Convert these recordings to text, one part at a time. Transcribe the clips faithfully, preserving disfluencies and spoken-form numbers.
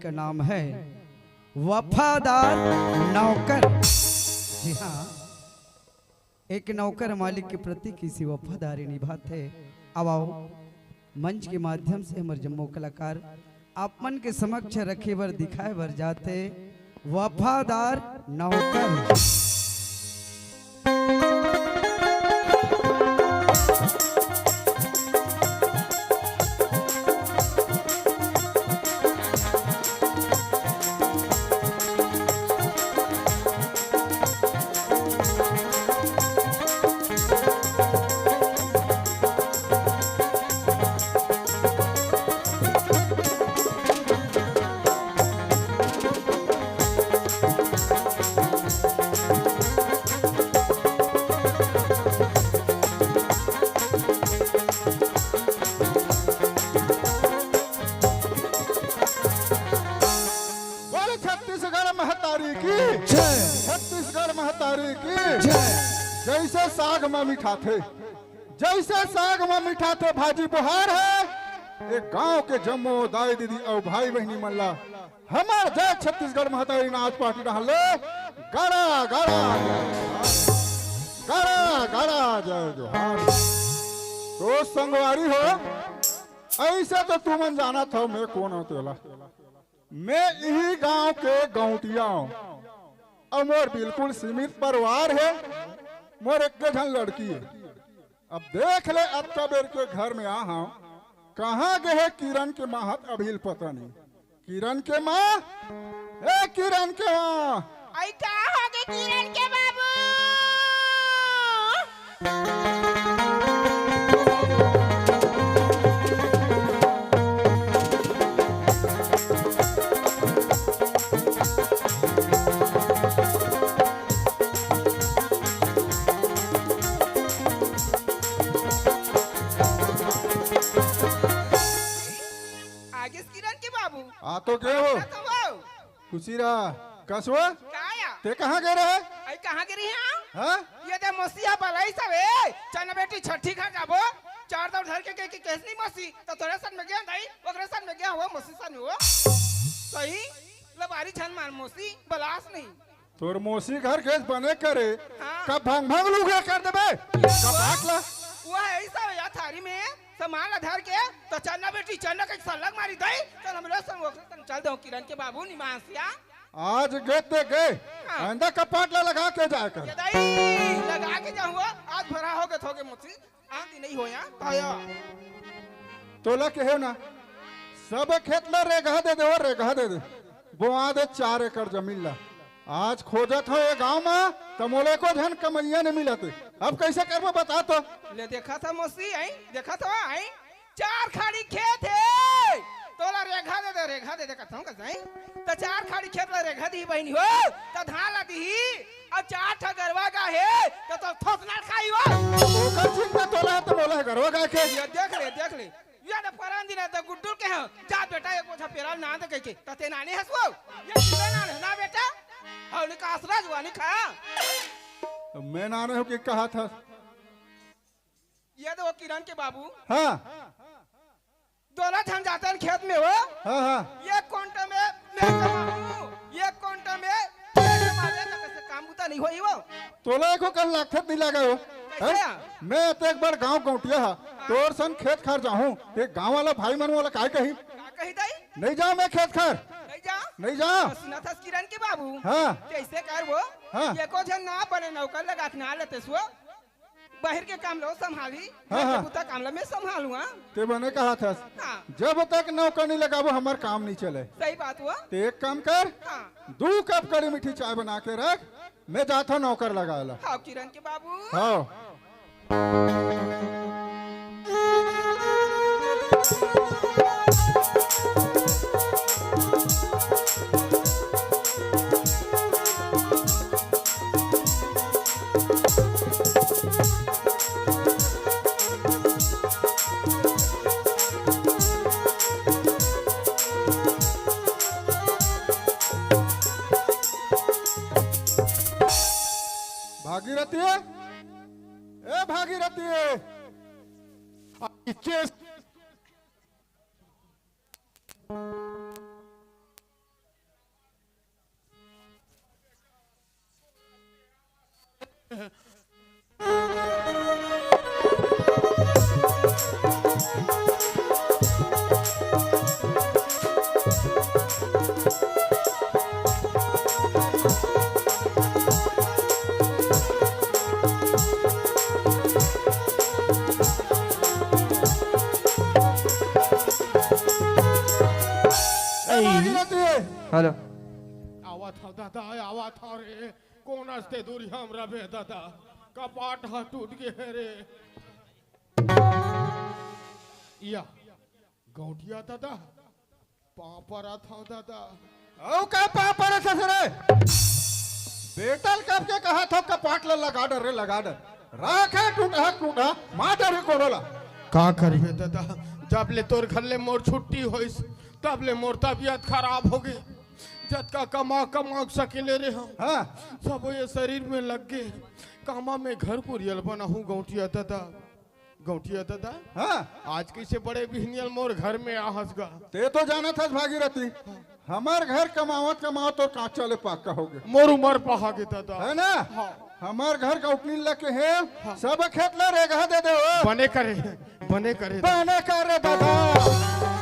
का नाम है वफादार नौकर। जी हाँ, एक नौकर मालिक के प्रति किसी वफादारी निभाथे। अब आओ, मंच के माध्यम से हमर जम्मो कलाकार आप मन के समक्ष रखे बर, दिखाए बर जाथे वफादार नौकर। बोले छत्तीसगढ़ महतारी की जय। छत्तीसगढ़ महतारी की जय। जैसे साग म मिठाथे, जैसे साग म मिठाथे भाजी बुहार हे। एक गांव के जम्मो दाई दीदी अउ भाई बहिनी मन ला हमर जय छत्तीसगढ़ महतारी नाच पार्टी डहार ले गड़ा गड़ा जय जोहार। गड़ा गड़ा जय जोहार। तो संगवारी हो, ऐसे तो तुमन जानत हो मैं कोन हूँ तेला। मैं इही गांव के गौंटिया हूँ। अउ मोर बिल्कुल सीमित परिवार हे। मोर एक झन लड़की हे। अब देख ले, अतका बेर के घर में आ हूँ, कहाँ गे हे किरण के माँ, हत अभी ल पता नहीं। किरण के माँ, ए किरण के माँ। आई का हो गे किरण के बाबू? आगे किरण के बाबू। आ तो गए हो। ना तो वो। खुशी रहा। कस वो? का या? ते कहाँ गए रहे? आई कहाँ गए रही हाँ? हाँ? ये दे मौसी हा बलाई सब ए। चल ना बेटी छठी घर जाबो। चार दौड़ धर के, के, के कैसनी मौसी? तो तोरे साथ में गया नहीं, ओकरे साथ में गया हुआ मौसी साथ में वो। सही? लबारी झन मार मौसी, बलास नहीं। तोर मौसी घर के बने करे, हाँ। कब भंग भंग लुगरा कर देबे? ये कब वो, बात ला? वो है ऐसा या थारी में सामान ला धर के, तो चन्ना बेटी चन्ना के सलग मारी दई, चल हमरे संग ओकरे संग चल दो किरण के बाबू निमासिया। आज गे ते गे, हाँ। आइंदा कपाट ला लगा के जाए कर। ये दई, लगा के जाऊँ, आज भरा हो गए थोगे मौसी। आंधी नहीं होया, ताया। तोला कहे ना, सब खेत ला रेगहा दे दे, वो रेगहा दे दे। बोआ दे चार एकड़ जमीन ला। आज खोजत हो ये गांव में, त मोला एको झन कमैया नहीं मिलत। अब कैसे करबो बता तो? ले देखा था मौसी, आई? देखा था, आई? चार खाड़ी खेत हे। तोला रेगहा दे दे, रेगहा दे दे, कथों का सही। त चार खाड़ी खेत ला रेगहा दी बहिनी हो, त धान ला दी, अउ चार ठा गरवा गाय हे, त तो थोथना खाई हो। ओकर चिंता तोला हे, त मोला हे गरवा गाय के। ये देख ले, देख ले। ये तो परान दिन है, तो गुड्डू के हैं। जा बेटा, एक बोझा पेराल ना दे कह के। त ते नानी हंस वो। ये कितना नान है ना बेटा? और उनका आसरा जुआ नहीं खाया। तो मैं नाने हूँ कि कहा था। ये तो वो किरण के बाबू। हाँ। दोनों झन जाते हैं खेत में हो। हाँ, हाँ। ये कोंटा में मैं कमाऊँ, ये कोंटा में मैं कमाऊँ, तो कैसे काम बुता नहीं होई वो। तोला एको कन लागत नहीं लगा हो। कैसे हैं? आ? मैं तो एक बार गांव गौंटिया हा, हाँ। तोर सन खेत खार जाहूँ, ते गांव वाला भाई मन वाला काय कही? का कही दाई? नहीं जाऊँ मैं खेत खार। नहीं जा? नहीं जा। तो सुना था किरण के बाबू। हाँ। कैसे कर वो? हाँ। ये को झन ना बने नौकर लगा के ना लेते सो। बाहर के काम लो संभाली, हाँ, घर के हाँ। बुता काम ला मैं संभालूं, हाँ। ते बने कहा था, हाँ। जब तक नौकर नहीं लगाबो, हमार काम नहीं चले। सही बात हुआ। ते एक काम कर, हाँ। दू कप कड़ी मीठी चाय बना के रख, मैं जाता हूँ नौकर लगाए ला। हाँ, किरण के बाबू। हाँ। भागीरथी, ए भागीरथी, आ, इक्कीस। भागीरथी। हेलो। आवत हव दादा, आवत हव रे। कोन असते दूरिहा म रबे दादा? कपाट ह टूट गे हे रे। या, गौंटिया दादा, पाँव परत हव दादा। अउ का पाँव परत हस रे? बेटा ल कब के कहत हव कपाट ल लगा डर रे, लगा डर। राखे टूटहा टूटहा, मार डर हे कोनो ला। का करबे दादा, जब ले तोर घर ले मोर छुट्टी होइस, तब ले मोर तबियत खराब होगे। जतका कमा कमा के सकेले रेहेंव, हाँ। सब ये शरीर में लग गे। कामा में घर कुरिया ल बनाहूँ गौंटिया दादा। गौंटिया दादा, हाँ। आज कइसे बड़े बिहनिया ल मोर घर में आहस गा? तें तो जानत हस भागीरथी, हमर घर कमावत कमावत तोर काँचा ले पक्का होगे। मोर उमर पहागे दादा। हे ना? हाँ। हमर घर का उठनीन लगे हे, हाँ। सब खेत ला रेगहा दे दे हो। बने करे, बने करे। बने करे दादा,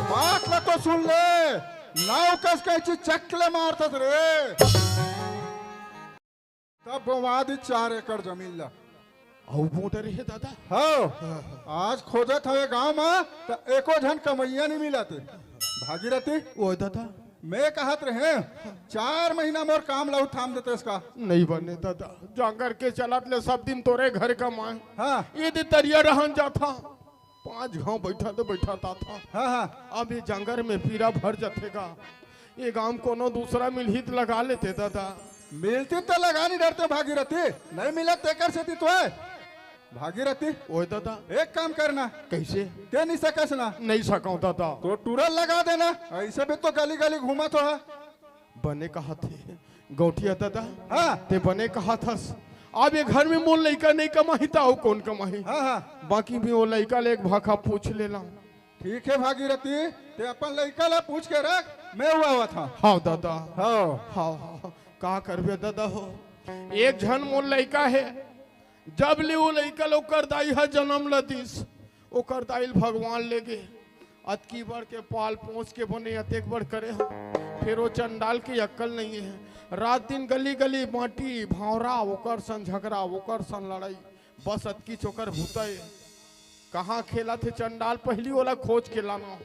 बात ला तो सुन ले, नाव कस कइची चक ले मारथस रे। तब बोवा दिस चार एकड़ जमीन ला। अउ बोंट रहे दादा। हव। हाँ, हाँ। आज खोजत हवे गांव म, त एको झन कमइया नइ मिलत हे। भागीरथी। ओए दादा। मैं कहत रहेंव, चार महीना मोर काम ला थाम देतेस का? नइ बने दादा, जांगर के चलत ले सब दिन तोरे घर कमाए। हाँ। ये दे तरिया डहन जाथंव। पाँच घांव बइठा त बइठा ताथा। हाँ, हाँ। अब ये जांगर में पीरा भर जाथे गा। ये गांव कोनो दूसरा मिलही त लगा लेते दादा। मिलतिस त लगा नइ डरतेंव भागीरथी, नइ मिलत तेकर सेती तो हे। भागीरथी। ओए दादा। एक काम करना। कइसे? तें नइ सकस ना। नइ सकंव दादा। तो टूरा ल लगा देना, अइसे भी तो गली गली घूमत होहा। बने कहत हे गौंटिया दादा। हाँ। तें बने कहत हस। अब ये घर में मोर लइका नइ कमाही त अउ कोन कमाही? हाँ, हाँ। बाकी भी वो लइका ले एक भाखा पूछ लेला। ठीक हे भागीरथी, तें अपन लइका ला पूछ के रख, मैं हूँ आवत हंव। हव दादा। हव। हव, हव। का करबे दादा हो, एक झन मोर लइका हे, जब ले वो लइका ल ओकर दाई ह जनम ल दिस, ओकर दाई ल भगवान ले गे। अतकी बड़ के पाल पोंस के बने अतेक बड़ करे हंव। फेर वो चंडाल के अक्कल नइ हे। रात दिन गली गली बांटी, भांवरा, ओकर संग झगरा, ओकर संग लड़ाई। बस अतकीच ओकर भूता ए। कहाँ खेलत हे चंडाल, पहिली ओला खोज के लाना।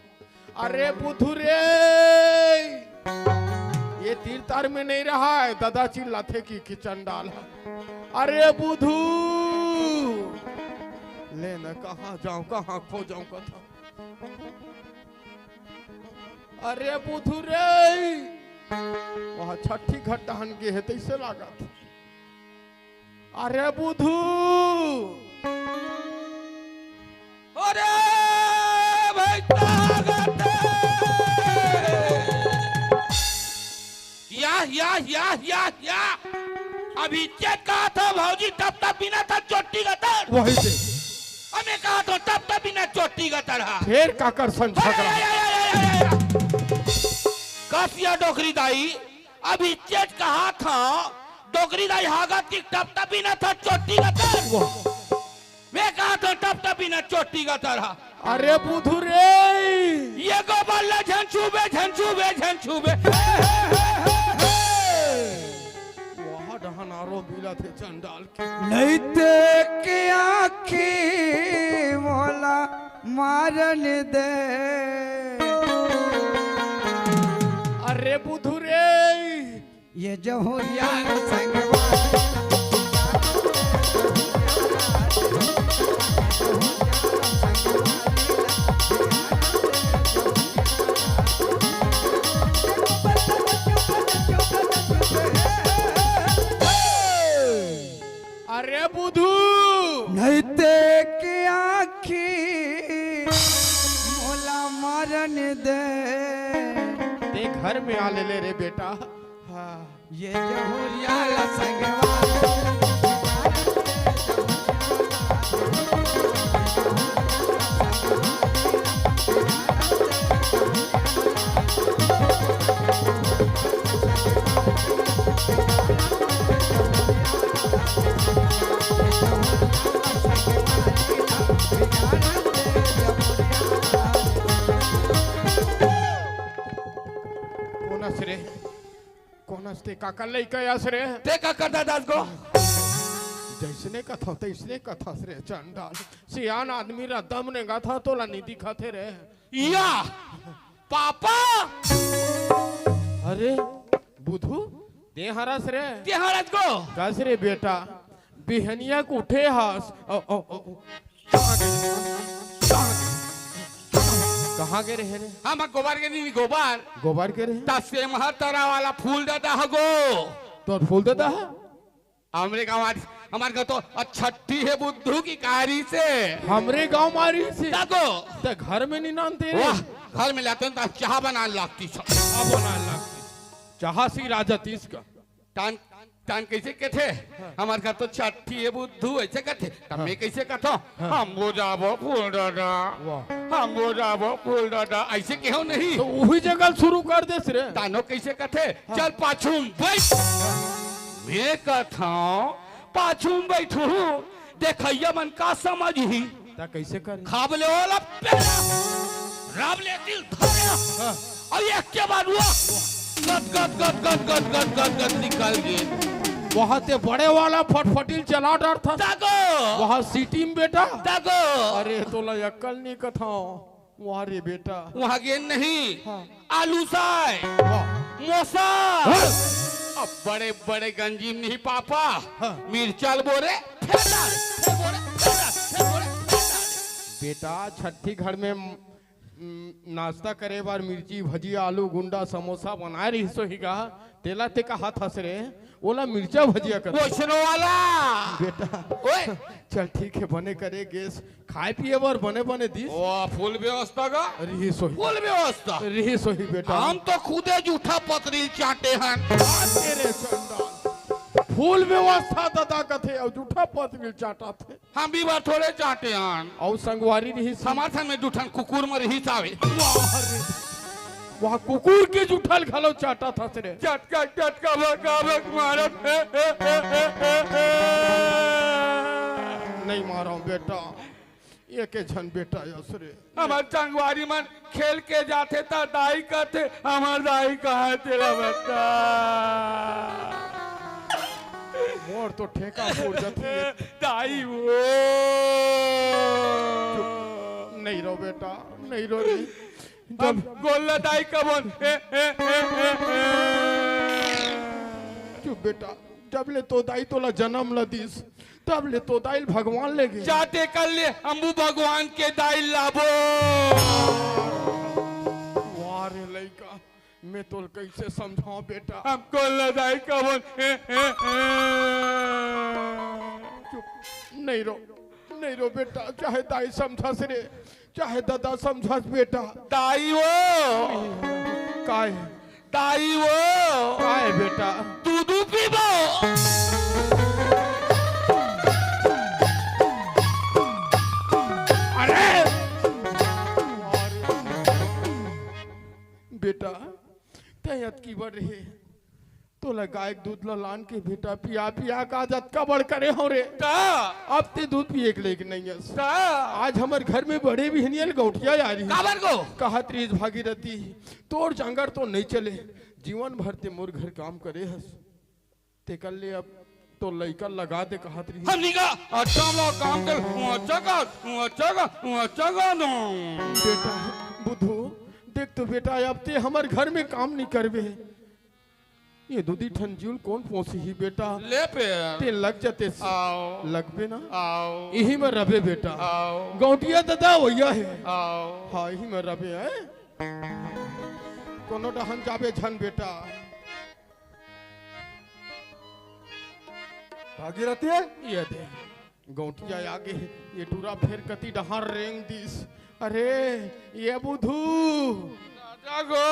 अरे बुधू रे, ये तीर तार में नइ रहय, दादा चिल्लाथे कि, कि चंडाल ह। अरे बुधू, ले न कहाँ जांव, कहाँ खोजंव कथा। अरे बुधू रे, वहाँ छठी घाट डहन गे हे तइसे लागत। अरे बुधू। अरे भाई ताकत। या, या, या, या, या। अभी चेक कहा था भौजी, टप टप बिना था चोटी गतर। वही से। अमे कहा तो टप टप बिना चोटी गतर हा। फेर काकर संग झगरा। या, या, या। कस या डोकरी दाई, अभी चेत कहा था, डोकरी दाई हागत की टपटपी न था चोटी का तर। वाह। मैं कहा था टपटपी न चोटी का तर हा। अरे बुधू रे। ये गोबर ला झन छूबे, झन छूबे, झन छूबे। वाह, डहन आरो मिला थे चंडाल के। नैते के आँखी मोला मारन दे। अरे बुधू रे। ये जहुरिया संगवा। अरे बुधू। नैते के आँखी मोला मारन दे। ते घर में आ ले ले रे बेटा। हाँ। ये जहुरिया ला संगवा। ते काकर लइका अस रे? ते का करता दास गो? जइसने कथव तइसने कथस रे चंडाल। सियान आदमी रद्दा म रेंगत हस तोला नइ दिखत हे रे। या पापा। अरे बुधू, ते हरस रे? ते हरस गो? कस रे बेटा, बिहनिया के उठे हस। ओ, ओ, ओ, ओ। कहाँ गे? कहाँ गे? कहाँ गे रहे रे? हम गोबर के नहीं, गोबर। गोबर के रहे? त सेमहा तरा वाला फूल ददा ह गो। तोर फूल ददा ह? हमरे गाँव आ, हमर गाँव तो छट्ठी हे बुद्धू की कारी से। हमरे गाँव मारी से? तको। ते घर में नहीं नानते रे? वाह, घर में लाते त चाह बनान लागती छ। चाह बनान लागती। चाह सी राजा तीस का। तान, तान कइसे कथे? हाँ। हमर घर तो छट्ठी हे बुद्धू, अइसे कथे। त हाँ। मैं कइसे कथंव? हाँ। हम वो जाबो फूल ददा। वाह। हम वो जाबो फूल ददा। अइसे केहेंव नहीं। त उही जगह शुरू कर देस रे। तानो कइसे कथे? हाँ। चल पाछू म बइठ। मैं कथंव, पाछू म बइठहूँ, देखइया मन का समझही? त कइसे कर? खाब ले ओला पेला, राब ले दिल धरया। हाँ। अउ एक के बाद वो गद, गद, गद निकल गे। वहाँ ते बड़े वाला फटफटी ल चला डरथस। तको। वहाँ सिटी म बेटा। तको। अरे तोला अक्कल नइ कथंव। वाह रे बेटा। वहाँ गेन नहीं। हाँ। आलू साय। वाह। मोसा। हाँ। अब बड़े बड़े गंजी म नहीं पापा। हाँ। मिर्चा ल बोरे, फेर डारे, फेर बोरे, फेर डारे, फेर बोरे, फेर डारे। बेटा, छट्ठी घर में, उम, नाश्ता करे बर मिर्ची, भजिया, आलू, गुंडा, समोसा बनाए रहिस होही गा। तेला ते कहत हस रे, ओला मिर्चा भजिया कर। वइसनो वाला। बेटा, ओए। चल ठीक हे, बने करे गेस, खाए पिए बर बने बने दिस। ओ, फुल व्यवस्था गा? रिहिस होही। फुल व्यवस्था। रिहिस होही बेटा। हम तो खुदे जूठा पतरी ल चाटे हन। आ तेरे चंडाल। फुल व्यवस्था ददा कथे अउ जूठा पतरी ल चाटत हे। हम भी बार थोड़े चाटे हन। अउ संगवारी रिहिस। हमर संग में दू ठन कुकुर मर रिहिस आवे। वाह रे। वहाँ कुकुर के जूठा ल घलो चाटत हस रे। चटका, चटका, बका, बक मारत। नहीं मारंव बेटा, एके झन बेटा अस रे। हमर संगवारी मन खेल के जाथे त दाई कथे, हमर दाई कहाँ तेला बता। मोर तो ठेका फूट जाथे। दाई वो। चुप। नहीं रो बेटा, नहीं रो रे। जब हम गोल्ला दाई कबन। चुप बेटा, जब ले तो दाई तोला जन्म ल दिस, तब ले तो दाई ल भगवान ले गे। जाते कर ले, अम्बू भगवान के दाई लाबो। वाह रे लइका, मैं तोल कइसे समझांव बेटा? हमको लदाई कबन। चुप, नहीं रो, नहीं रो बेटा, चाहे दाई समझस रे, चाहे ददा समझस बेटा। दाई वो। काय? दाई वो। काय बेटा? दूधू पीबो। अरे! बेटा, तैं अतकी बड़ रहे, तोला गाय के दूध ला लान के बेटा पिया पिया के आज अतका बड़ करे हंव रे। त? अब तैं दूध पिए के लइक नइ अस। त? आज हमर घर में बड़े बिहनिया ले गौंटिया आ रही। काबर गो? कहत रहिस भागीरथी, तोर जांगर तो नइ चले, जीवन भर तैं मोर घर काम करे हस। तेकर ले अब तोर लइका लगा दे कहत रहिस। हम निका, अच्छा ला काम कर, अच्छा कर, अच्छा कर, अच्छा कर दो। बेटा, बुधू, देख तो बेटा, अब तैं हमर घर में काम नइ करबे। ये दूधी ठन जीव ल कोन पोसही बेटा? ले पे। तैं लग जाते। आओ। लगबे ना? आओ। इही में रबे बेटा। आओ। गौंटिया ददा वइया हे। आओ। हाँ, इही में रबे हे। कोनो डहन जाबे झन बेटा। भागीरथी? ये दे। गौंटिया आगे, ये टूरा फेर कती डहार रेंग दिस। अरे, ये बुधू। दादा गो।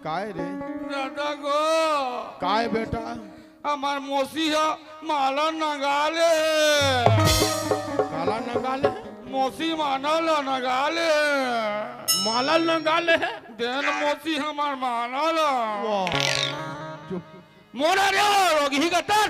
काय रे? दादा गो। काय बेटा? हमर मोसी ह माला नंगा ले। माला नंगा ले? मोसी माला नंगा ले। माला नंगा ले? देन मोसी हमर माला ला। वाह। चुप। मोरा रे रोगही गतर।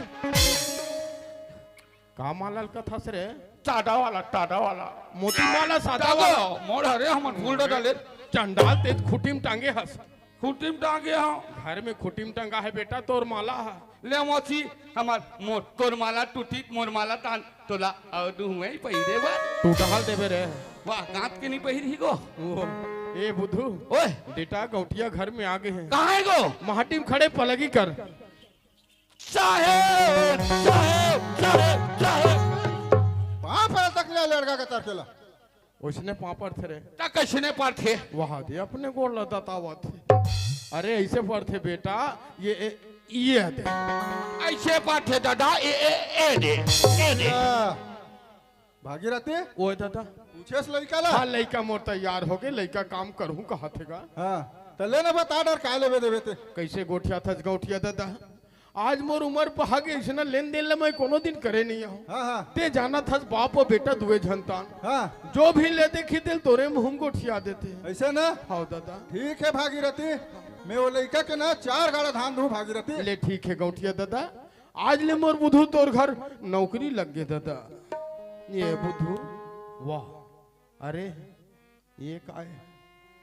का माला ल कथस रे? टाटा वाला, टाटा वाला। मोती माला सादा वाला। मोर हरे हमन फूल डाले। चंडाल तैं त खूंटी म टांगे हस। टूटी म टांगे हंव। घर में खूंटी म टंगा हे बेटा तोर माला ह। ले मौसी, हमर मोर तोर माला टूटी, मोर माला तान तोला अउ दुहूं पहिरे बर। टूटहल देबे रे। वाह, गांत के नहीं पहिरही गो। ओ, ए बुधू। ओए। बेटा गौंटिया घर में आ गे हे। कहां हे गो? माटी म खड़े पलगी कर। साहेब, साहेब, साहेब, साहेब। पांव परत हंव लड़का के तरकेला। ओइसने पांव परथे रे। त कइसने परथे? वहां दे अपने गोड़ ल दतावत हे। अरे अइसे परथे बेटा, ये ए, ये दे। अइसे परथे दादा, ए, ए, ए दे, ए दे। आ, भागीरथी? ओए दादा। पूछेस लइका ला? हां, लइका मोर तैयार होगे, लइका काम करहूं कहत हे गा। हां, त ले ना बता डर काय लेबे देबे ते। कइसे गोठियाथस गौंटिया दादा? आज मोर उमर पहागे, अइसना लेन देन ल मैं कोनो दिन करे नइ हंव। हां, हां। ते जानत हस, बाप अउ बेटा दुए झन तान। हां। जो भी ले देखही तेला तोरे मुंह म गोठिया देथे। अइसे ना? हां दादा। ठीक हे भागीरथी, मैं ओ लइका के ना चार गाड़ा धान दूं भागीरथी। ले ठीक हे गौंटिया दादा, आज ले मोर बुधू तोर घर नौकरी लग गे दादा। ए बुधू, वाह, अरे ए काय,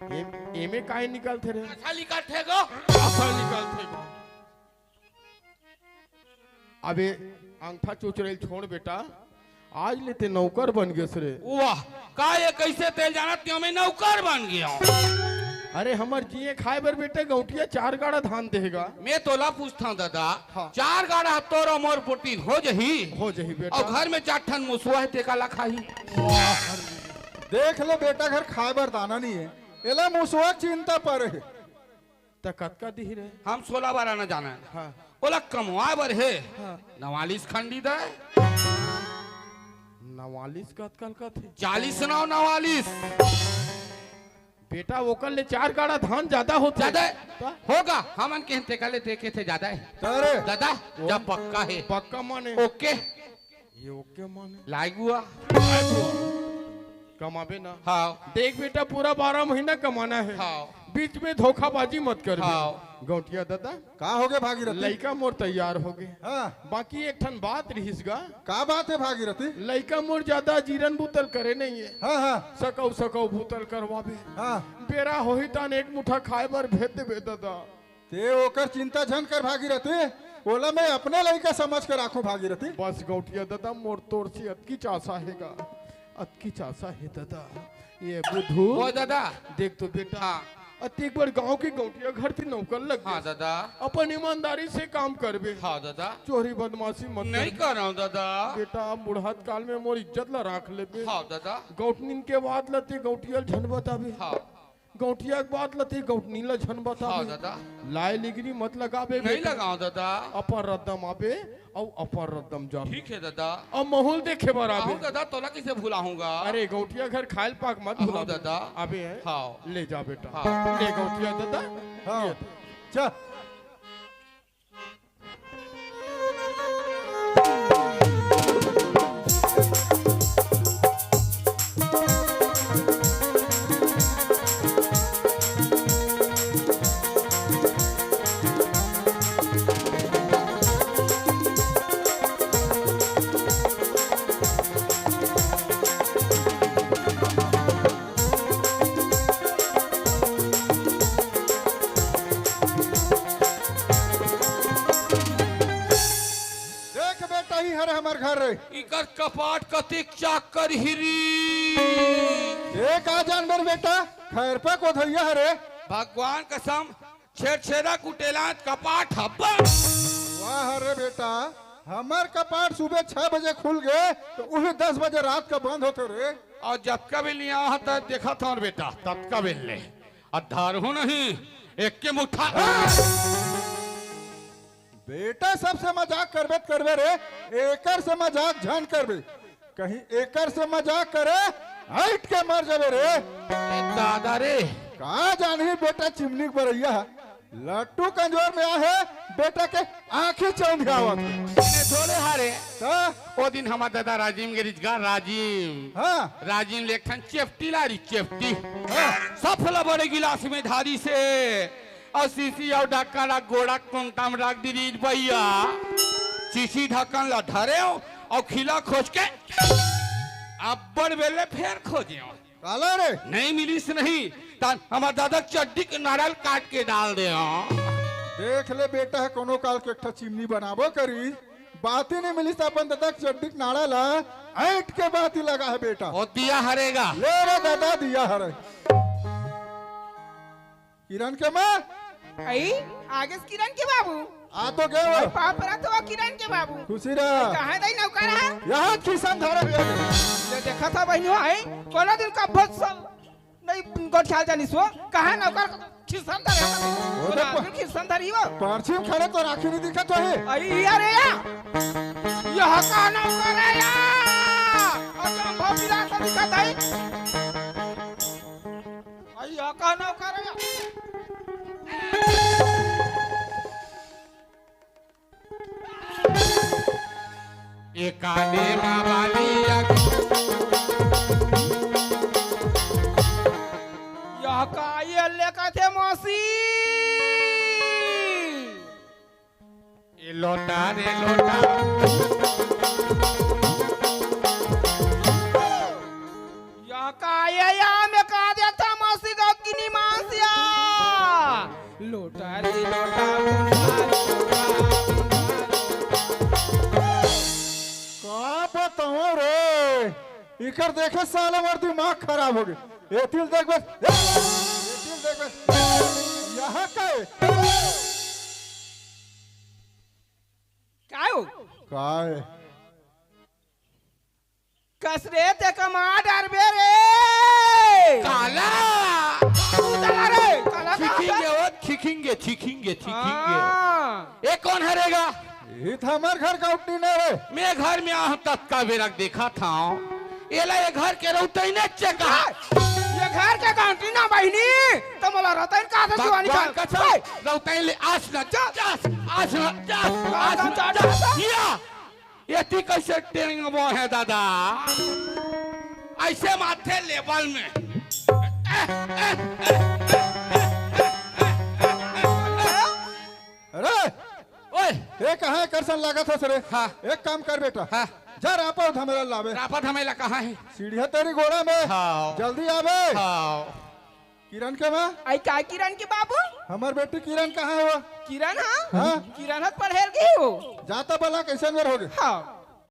ए, एमे काय निकलथे रे? अच्छा निकलथे गो। अच्छा निकलथे गो। अबे अंगठा चोचरइल छोड़ बेटा, आज ले ते नौकर बन गेस रे। वाह, का ए कइसे तेला जानत कि मैं नौकर बन गेंव? अरे हमर जिए खाए बर बेटा गौंटिया चार गाड़ा धान देगा। मैं तोला पूछथंव दादा, हां। चार गाड़ा तोर अउ मोर पुरती हो जही? हो जही बेटा। अउ घर में चार ठन मुसवा हे, ते काला खाही? देख ले बेटा, घर खाए बर दाना नइ हे, एला मुसवा के चिंता परे हे। त कतका दिही रे? हम सोला बारा न जानन। हां। ओला कमवाए बर हे। हां। नवालिस खंडी दे। नवालिस कतका ल कथे? चालिस नौ नवालिस। बेटा, ओकर ले चार गाड़ा धान जादा होथे। जादा हे। त? होगा, हमन के तेकर ले देखे थे जादा हे। अरे। दादा, वो जब पक्का हे। पक्का माने। ओके। ये ओके माने। लाइगुआ। कमाबे ना। हां। देख बेटा, पूरा बारह महीना कमाना हे। हां। बीच में धोखाबाजी मत करबे। हां। गौंटिया दादा। का होगे भागीरथी? लइका मोर तैयार होगे। हां। बाकी एक ठन बात रिहिस गा। का बात हे भागीरथी? लइका मोर जादा जीरन बुतर करे नइ हे। हां, हां। सकौ, सकौ बुतर करवाबे। हां। बेरा होही तान एक मुठा खाए बर भेज देबे दादा। ते ओकर चिंता झन कर भागीरथी, ओला मैं अपने लइका समझ के राखूं भागीरथी। बस गौंटिया दादा, मोर तोर से अतकीच आसा हे गा, अतकीच आसा हे दादा। ए बुधू। ओ दादा। देख तो बेटा, हां। अतेक बड़ गांव के गौंटिया घर ते नौकर लग गे। हां दादा। अपन ईमानदारी से काम करबे। हां दादा। चोरी बदमाशी मत करबे। नइ करंव दादा। बेटा, बुढ़ात काल में मोर इज्जत ला राख लेबे। हां दादा। गौंटनिन के बात ला ते गौंटिया ल झन बताबे। हां। गौंटिया के बात ल ते गौंटनी ल झन बताबे। हां दादा। लाय लिगरी मत लगाबे बेटा। नइ लगांव दादा। अपन रद्दा म आबे अउ अपन रद्दा म जाबे। ठीक हे दादा। अउ महूं ल देखे बर आबे। आहूं दादा, तोला कइसे भुलाहूं गा? अरे गौंटिया घर खायल पाक मत भुलाबे दादा। आबे हे। हां। ले जा बेटा। हां। ले गौंटिया दादा। हां। ले। चल। देख बेटा, ही हरे हमर घर रे। इकर कपाट कतिक चाकर हिरी। ए का जानबे रे बेटा, खैरपा कोधइया हरे। भगवान कसम, छेरछेरा कुटेला कपाट हब्बा। वाह रे बेटा, हमर कपाट सुबह छह बजे खुल गे त उही दस बजे रात का बंद होथे रे। अउ जतका बेर लिया ह त देखत हंव बेटा, ततका बेर ले। अधारहूं नहीं, एक के मुठा। बेटा, सबसे मजाक करबे त करबे रे, एकर से मजाक झन करबे। कहीं एकर से मजाक करे, हट के मर जाबे रे। ए दादा रे। का जानही बेटा, चिमनी के बरइया ह। लट्टू कंजोर में आहे, बेटा के आंखी चौंधियावत। ए झोले हारे। त? ओ दिन हमर दादा राजिम गे रिहिस गा, राजिम। हां। राजिम ले एक ठन चेपटी लाय रिहिस, चेपटी। हां। सब ला बड़े गिलास में ढारिस हे। अउ शीशी अउ ढक्कन ला गोड़ा के कोंटा म राख दे रिहिस भइया। शीशी ढक्कन ला धरेंव अउ खिला खोज के अब्बड़ बेर ले फेर खोजेंव। काला रे? नहीं मिलिस नहीं, त हमर दादा चड्डी के नाड़ा ल काट के डाल दे। हाँ। देख ले बेटा, कोनो काल के एक ठा चिमनी बनाबो करी, बाती नहीं मिलिस त अपन दादा के चड्डी के नाड़ा ला ऐंठ के बाती लगा हे बेटा। ओ दिया हरेगा। ले रे दादा, दिया हरे। किरण के माँ। आई, आगे से किरण के बाबू। आ तो गए हो। आई, पाँव परत हो किरण के बाबू। खुशी रह। कहाँ दाई नौकर है? यहाँ खिसन धरे हुए। ये देखा था बहिनी, आई, कोनो दिन का भोज सल नहीं गोठियाल जानी सो। कहाँ नौकर खिसन धरे हो? वो तो प- खिसन धरी हो। पर्ची में खड़े तो राखी नहीं दिखा तो है। आई, अरे या। यह का नौकर है या? और हम भोपिला सा दिखा था। अइया का नौकर है? ए काने मा बाली अग- यह का ये लेकर थे मौसी? ए लोटा रे लोटा। या का ये या में का देता मौसी का किनी मासिया? लोटा रे लोटा, लोटा, लोटा, लोटा। का बताओ रे, इकर देखे साले मोर दिमाग खराब हो गए। ए तिल देख बस, ए तिल देख बस, यहाँ का है? काय हो? काय? कस रे ते कमा डरबे रे। काला। उतला रे, काला का खिखेंगे होता? वो, खिखेंगे, खिखेंगे, खिखेंगे। हाँ। ये कौन हरेगा? ये तो हमार घर का उठनी नहीं रे। मैं घर में आहूं ततका बेरक देखा था। एला ये घर के रौतई ने चेका। ये घर के गांठी ना बहिनी, तो मोला रतन का था भगवान जुआनी का। कसम, ओए। रौतई ले आस न जा, जा, आस न जा, आस न जा, जा। या, ये ती कैसे टेंगबो है दादा? ऐसे माथे लेवल में। अरे, ओए। ये कहाँ है करसन लागत है सरे? हाँ। एक काम कर बेटा। हाँ। जा रापा धमेला लावे। रापा धमेला कहाँ है? सीढ़िया तेरी गोड़ा में। हाँ। जल्दी आवे। हाँ। किरण के माँ? आई का किरण के बाबू? हमार बेटी किरण कहाँ है वो? किरण हाँ? हाँ। किरण हत पढ़ेल गई हो। जाता बला कैसे अंदर हो गए? हाँ।